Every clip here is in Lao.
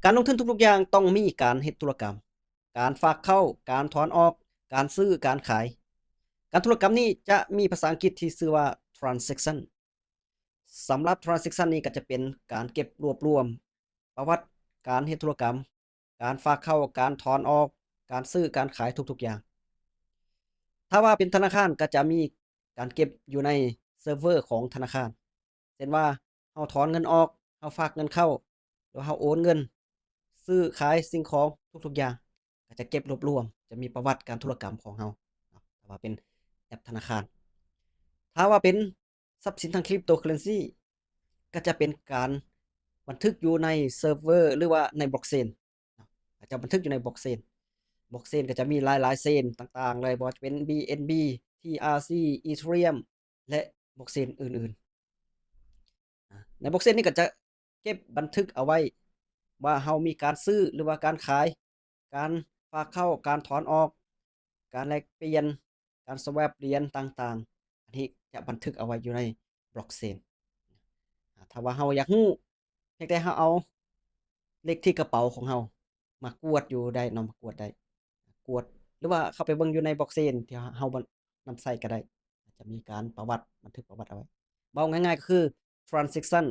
ການລົງທຶນທຸກໆຢ່າງຕ້ອງມີການເຮັດທຸລະກຳ, ການຝາກເຂົ້າ, ການຖອນອອກ, ການຊື້, ການຂາຍ. ການທຸລະກຳນີ້ຈະມີພາສາອັງກິດທີ່ຊື່ວ່າ transaction. ສຳລັບ transaction ນີ້ກໍຈະເປັນການເກັບລວບລວມປະຫວັດການເຮັດທຸລະກຳ, ການຝາກເຂົ້າ, ການຖອນອອກ, ການຊື້, ການຂາຍທຸກໆຢ່າງ. ຖ້າວ່າເປັນທະນາຄານກໍຈະມີການເກັບຢູ່ໃນເຊີເວີຂອງທະນາຄານ. ເຊັ່ນວ່າເຮົາຖອນເງິນອອກ, ເຮົາຝາກເງິນເຂົ້າ, ຫຼືວ່າເຮົາໂອນເງິນ, ຊື້ຂາຍສິ່ງຂອງທຸກໆຢ່າງ ກໍຈະເກັບລວບລວມ, ຈະມີປະຫວັດການທຸລະກຳຂອງເຮົາ ຖ້າວ່າເປັນແອັບທະນາຄານ. ຖ້າວ່າເປັນຊັບສິນທາງ cryptocurrency ກໍຈະເປັນການບັນທຶກຢູ່ໃນເຊີເວີ ຫຼືວ່າໃນ blockchain ເນາະ ກໍຈະບັນທຶກຢູ່ໃນ blockchain. Blockchain ກໍຈະມີຫຼາຍໆ chain ຕ່າງໆເລີຍ, ບໍ່ວ່າຈະເປັນ BNB, TRC, Ethereum ແລະ blockchain ອື່ນໆ. ໃນ blockchain ນີ້ກໍຈະເກັບບັນທຶກເອົາໄວ້ວ່າເຮົາມີການຊື້ ຫຼືວ່າການຂາຍ, ການຝາກເຂົ້າ, ການຖອນອອກ, ການແລກປ່ຽນ, ການ swap ຫຼຽນຕ່າງໆ, ອັນນີ້ຈະບັນທຶກເອົາໄວ້ຢູ່ໃນ blockchain. ຖ້າວ່າເຮົາຢາກຮູ້ ພຽງແຕ່ເຮົາເອົາເລກທີ່ກະເປົາຂອງເຮົາມາກວດຢູ່ໄດ້ເນາະ, ມາກວດໄດ້ ກວດ ຫຼືວ່າເຂົ້າໄປເບິ່ງຢູ່ໃນ blockchain ທີ່ເຮົານຳໃຊ້ກໍໄດ້, ຈະມີການປະຫວັດ, ບັນທຶກປະຫວັດເອົາໄວ້. ເວົ້າງ່າຍໆກໍຄື transaction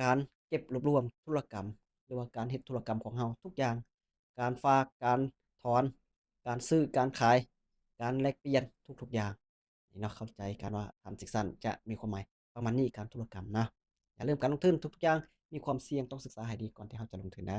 ການເກັບລວບລວມທຸລະກຳ ຫຼືວ່າການເຮັດທຸລະກຳຂອງເຮົາທຸກຢ່າງ, ການຝາກ, ການຖອນ, ການຊື້, ການຂາຍ, ການແລກປ່ຽນ, ທຸກໆຢ່າງ. ນີ້ເນາະ ເຂົ້າໃຈການວ່າ transaction ຈະມີຄວາມໝາຍປະມານນີ້, ການທຸລະກຳເນາະ. ຢ່າລືມ, ການລົງທຶນທຸກໆຢ່າງມີຄວາມສ່ຽງ, ຕ້ອງສຶກສາໃຫ້ດີກ່ອນທີ່ເຮົາຈະລົງທຶນເດີ.